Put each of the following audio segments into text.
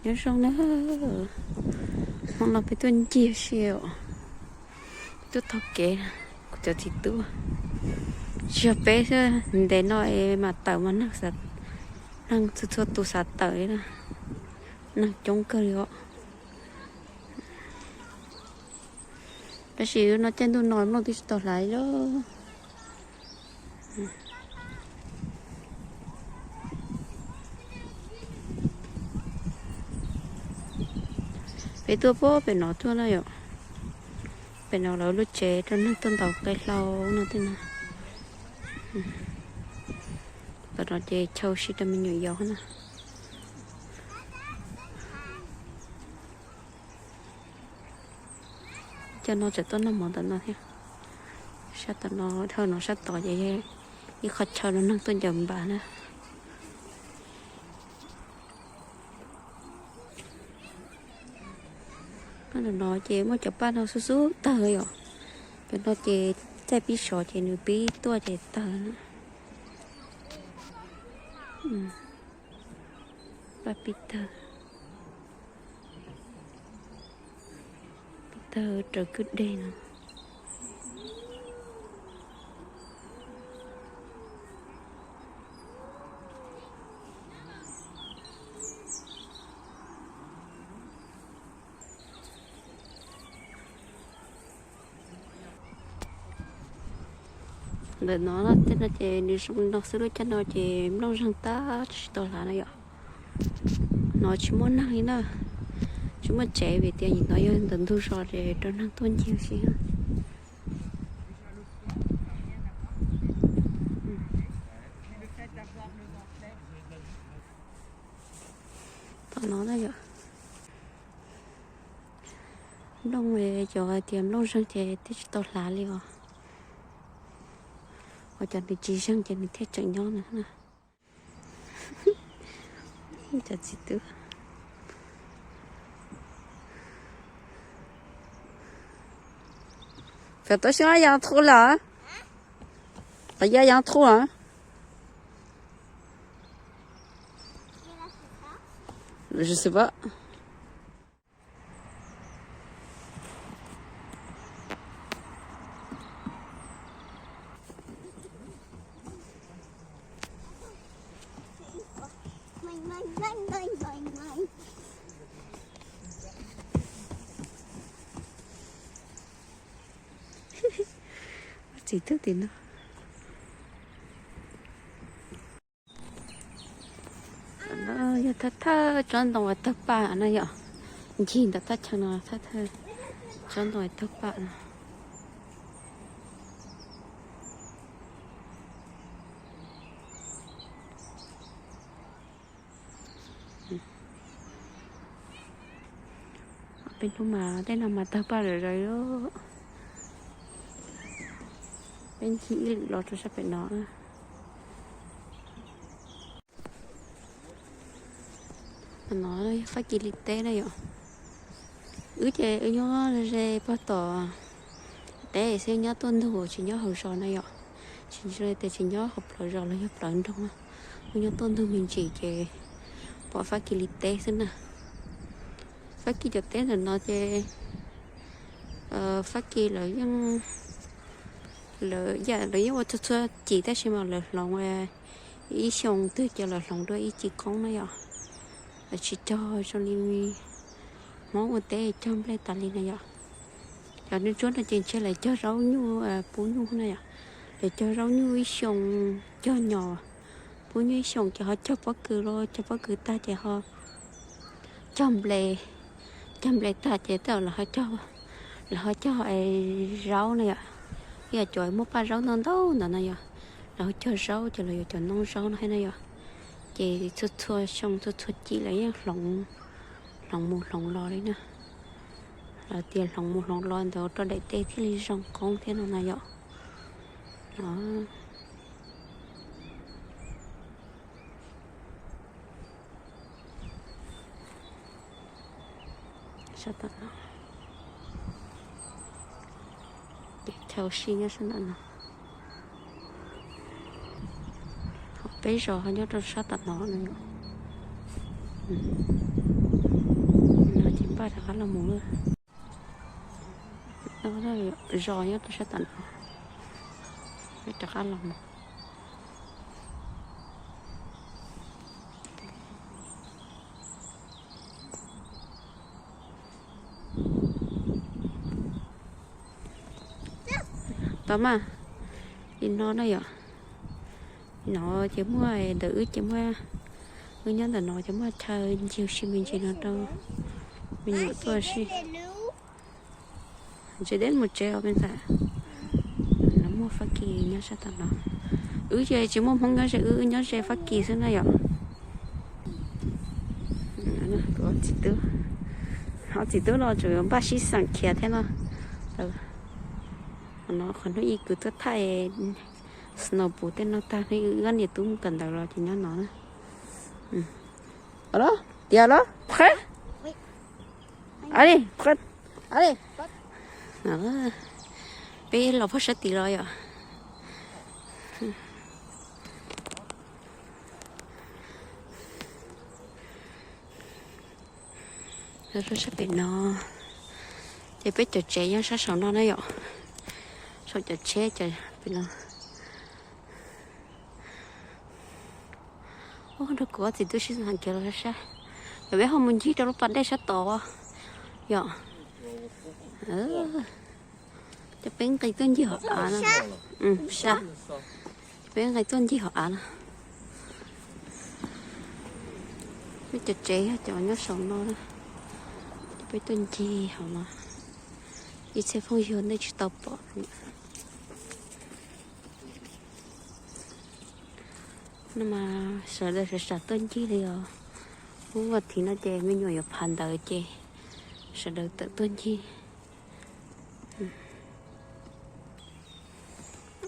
Nyob zoo na, hmo no peb tuaj ncig si os, peb tuaj taug kev, kuv cov txiv tub, tsis yog peb xwb, ntev no es mam tawm mas neeg, neeg txhua txhua tus xav tawm li na, neeg coob kawg li os. Tab sis no caij ntuj no mloog twb tsis tau hlav li. Peb tuaj pem no tuaj na yom, pem no lawv lub tsev rau neeg tuaj ntaus qe hlau no tej na. Tom no ces chaw si rau me nyuam yaus na. Cov no tseem tuaj noj mov ntawm no thiab. Sab tom no, dhau no sab tod ces ib qho chaw rau neeg tuaj ncaws npas na. Ntawm no ces muaj cov paj no xub xub tawg yom. Cov no ces caij pib sov ces nws pib tuaj ces tawg na. Paj pib tawg, pib tawg raws kwj deg no. Ntawm no tej no ces nws zoo no xwb, lub caij no ces nplooj zeeg tag tsis tau hlav no yom. No tsis muaj neeg li na, tsis muaj tsev vim tias nim no yog ntawm ntug zos ces rau neeg tuaj ncig si. Tom no na yom, nplooj, cov hais tias nplooj zeeg ces twb tsis tau hlav li os. Ua cas nws tsis zeeg ces nws thiaj tseem nyob na. Cov txiv tub. Phải tôi xin áo dài thô là. Áo dài thô hả? Je sais pas. Txiv tub tim no. Yog thawj thawj tsob ntoo uas tawg paj no yom, ncig ntawm thaj chaw no thawj thawj tsob ntoo uas tawg paj no. Peb hnub mas tej no mas tawg paj zom zaws. Peb ncig ib lwm los rau sab pem no. No yog Fab Kis li teb na yom. Wb ces wb nyob ze pog tom teb xwb, nyob tuaj ntug tsis nyob hauv zos na yom. Tsis tias tsis nyob hauv plawv zos los yog plawv nroog, wb nyob tuaj ntug me ntsis ces pom Fab Kis li teb xwb na. Fab Kis cov teb ntawm no ces Fab Kis lawv yeej, lawv yeej ua txhua txhua cim tab sis mas lawv hloov ib xyoo twg ces lawv hloov dua ib cim qoob na yom. Lawv tsis cog zoo li Hmoob ua teb cog nplej tas li na yom. Cov ntsuab no ces ntshe lawv cog zaub nyuj pub nyuj na yom. Lawv cog zaub nyuj ib xyoo, cog nyom pub nyuj ib xyoo ces ho cog pob kws los, cog pob kws tag ces ho cog nple, cog nple tag ces tej zaum lawv ho cog, lawv ho cog zaub na yom. Yog cov muaj paj zaub ntau ntau ntawd na yom, lawv ho cog zaub ces lawv yuav cov noob zaub no thiab na yom. Ces txhua txhua xyoo txhua txhua cim lawv yeej hloov, hloov mus hloov los li na. Lawv tias hloov mus hloov los ntawd rau daim teb thiaj li zoo qoob thiab no na yom. Sab tom no, ces chaw sib nyob sab tom no. Ho peb zos ho nyob rau sab tom no no yom. Rov qab los mus lawm. Zos nyob rau sab tom no, rov qab los mus. Tau mas, li no na yom. No ces muaj ntawm wb ces muaj, wb nyob ntawm no ces muaj chaw ncig ua si me ntsis no rau me nyuam tuaj ua si. Tsev deb mus tsev os me ntxhais. No muaj Fab Kis nyob sab tom no. Wb ces tsis muaj Hmoob nyob ze, wb nyob ze Fab Kis xwb na yom. Ob txiv tub, ob txiv tub los tseem npaj sib xeem khiav thiab no. No qhov hnub ib kuv tuaj thaij snow puv tej no tag, hnub ib wb ob niam tub mus kawm ntawv los ces nyob no na. Tias los, a li, a li. Peb los phoj sab tid los yom. Sab pem no ces peb cov tsev nyob sab saum no na yom. Saum cov tsheb cov pem no. Ua rau kuv ob txiv tub sib xeem khiav los sab. Yog peb ho mus ncig rau lub pas dej sab tod yom. Cov peb nqis tuaj ncig hauv av no. Peb nqis tuaj ncig hauv av no. Peb cov tsev yog cov nyob saum no na. Peb tuaj ncig hauv no. Ib txhia phooj ywg nej tsis tau pom. No mas sawv daws sawv tsam tuaj ncig li os. Hnub vas thiv no ces me nyuam yuav phav ntawv ces sawv daws tawm tuaj ncig.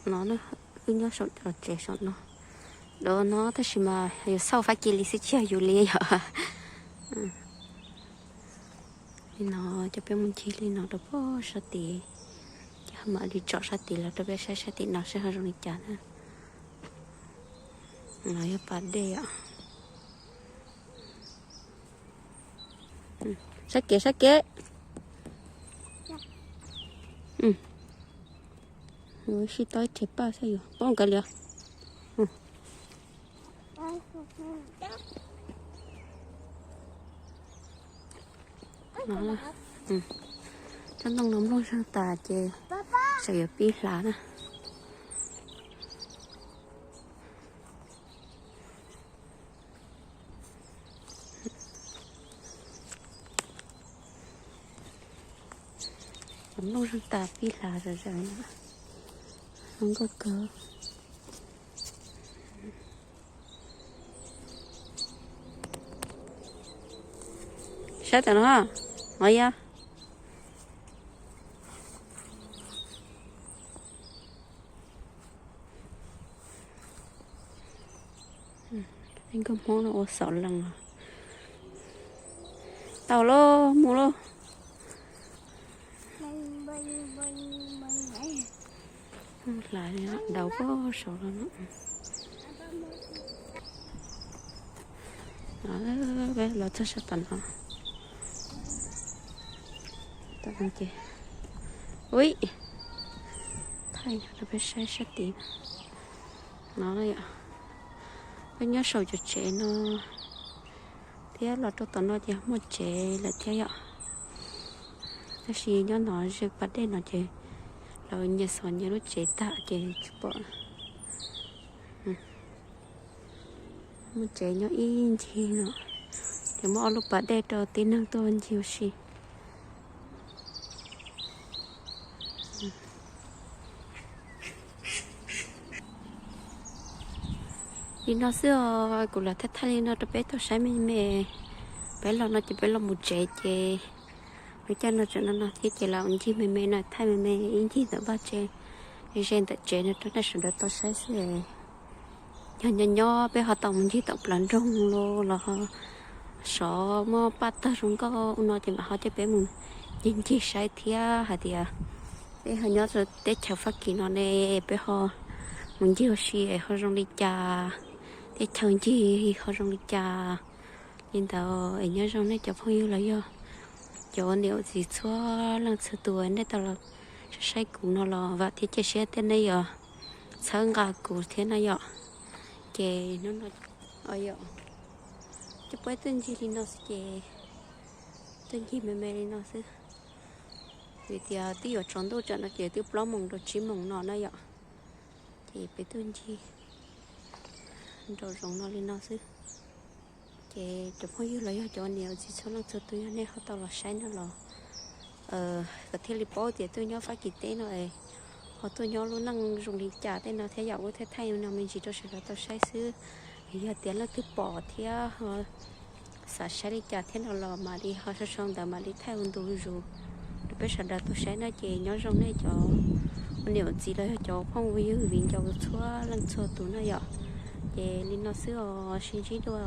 No wb nyob saum cov tsev saum no. Dov no tab sis mas yus xauj Fab Kis li xwb tsis yog yus li yom. Li no ces peb mus ncig li no rau pem sab tid, ces ho mam li tsom sab tid los rau peb saib sab tim no seb ho zoo li cas na. No yog pas dej os. Saib kev saib kev. Sib tau ib rhe paj xwb yus poob kav liam. Tsob ntoo no nplooj zeeg tas ces tseem yuav pib hlav na. Nplooj zeeg tas pib hlav zom zaws, zoo nkauj kawg. Saib tam no, no yog. Nkauj Hmoob no ua xaum lees. Tau lauj, mus lauj. Hlav daus pem saud los no. Los txog sab tom no. Tom no ces, ui, thaij rau peb saib sab tid no yom. Peb nyob saum cov tsev no thiab los rau tom no ces muaj tsev lawm thiab yom. Tab sis nyob no ze pas dej no ces lawv nyias xov nyias lub tsev tag ces tsis pom. Muaj tsev nyob ib ncig no, ces muaj ob lub pas dej rau tib neeg tuaj ncig ua si. Li no xwb os, kuv lam thaij thaij li no rau peb tau saib me me. Peb los no ces peb los mus tsev ces lub caij no tseem no no thiab ces lam ncig me me no thaij me me ib ncig ntawm vaj tsev, ze ntawm tsev no rau nej sawv daws tau saib xwb. Yog nyob nyob peb ho tau mus ncig tom plawv nroog los los sov muaj paj tawg zoo nkauj no ces mam ho coj peb mus ncig ncig saib thiab hais tias peb ho nyob teb chaws Fab Kis no ne, peb ho mus ncig ua si ho zoo li cas, teb chaws ncig ho zoo li cas. Li ntawd es nyob zoo nej cov phooj ywg los yog Cov niam txiv txhua leej txhua tus nej tau los saib kuv no los vam thiab cia siab tias nej yuav txhawb nqa kuv thiab na yom. Ces hnub no yom, ces peb tuaj ncig li no xwb ces tuaj ncig me me li no xwb. Vim tias twb yuav tsaus ntuj tsam no ces twb plaub moos rau tsib moos no na yom. Ces peb tuaj ncig nraum zoov no li no xwb. Ces cov phooj ywg los yog cov niam txiv txhua leej txhua tus yog nej ho tau los saib no los kom thiaj li paub tias tuaj nyob Fab Kis teb no es ho tuaj nyob lub neej zoo li cas tej no thiab yom. Kuv thiaj thaij no me ntsis rau sawv daws tau saib xwb. Yog tias leej twg pom thiab xav saib li cas thiab no los mam li ho sau sau ntawv mam li thaij ua ntu zus rau peb sawv daws tau saib na. Ces nyob zoo nej cov niam txiv los yog cov phooj ywg viv ncaus txhua leej txhua tus na yom. Ces li no xwb os, sib ntsib dua.